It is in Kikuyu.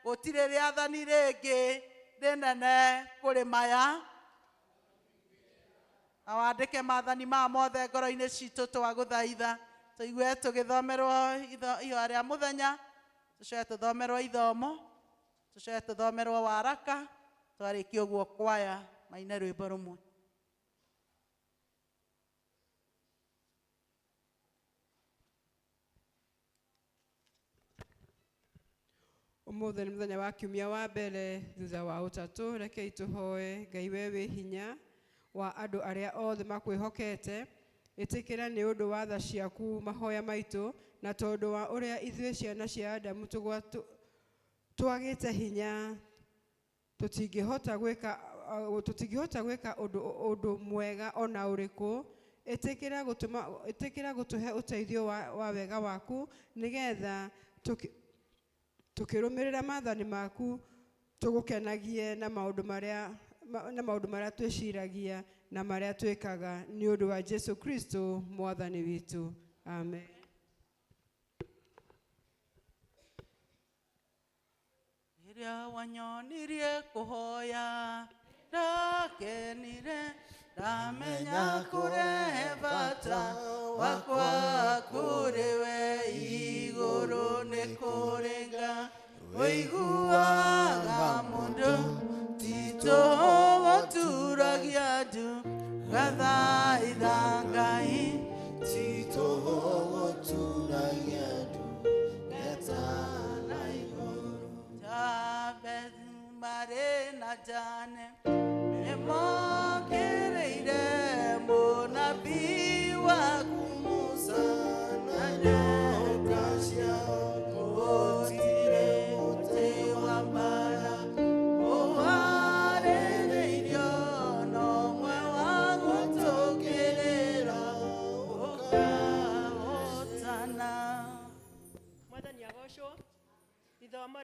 Gũtirĩ rĩathani rĩngĩ rĩnene kũrĩ maya. Na wandĩke maathani maya mothe ngoro-inĩ citũ, twagũthaitha. Tũigue tũgĩthomerwo ihoya rĩa mũthenya, tũcoke tũthomerwo ithomo, tũcoke tũthomerwo waraka. Twarĩkia ũguo, kwaya maine rwĩmbo rũmwe. Ũmũthĩ nĩ mũthenya wa kiumia wa mbere thutha wa ũtatũ. Rekei tũhoe. Ngai, we wĩ hinya wa andũ arĩa othe makwĩhokete, ĩtĩkĩra nĩ ũndũ wa tha ciaku mahoya maitũ, na tondũ wa ũrĩa ithuĩ ciana cia Adamu twagĩte hinya, tũtingĩhota gwĩka ũndũ mwega ona ũrĩkũ. Ĩtĩkĩra gũtũhe ũteithio wa wega waku, nĩgetha tũkĩrũmĩrĩra maathani maku tũgũkenagie na maũndũ marĩa twĩciragia na marĩa twĩkaga, nĩ ũndũ wa Jesu Kristo Mwathani witũ, amen. Rĩrĩa wanyonirie kũhoya, ndakenire, ndamenya kũrehe bata wakwa kũrĩ we. Igũrũ nĩ kũrĩ Ngai ũiguaga mũndũ, titũ gũturagia ndu gathaitha Ngai. Tito gũturagia ndu getana igũrũ. Jabez marĩ na Jane nĩmokĩrĩire mũnabii waku Musa na nyoka ciao, gũtirĩ mũtĩ wa mbara ũharĩrĩirio no mwe wa gũtũkĩrĩra ũkahotana. Mwathani agocwo. Ithomo.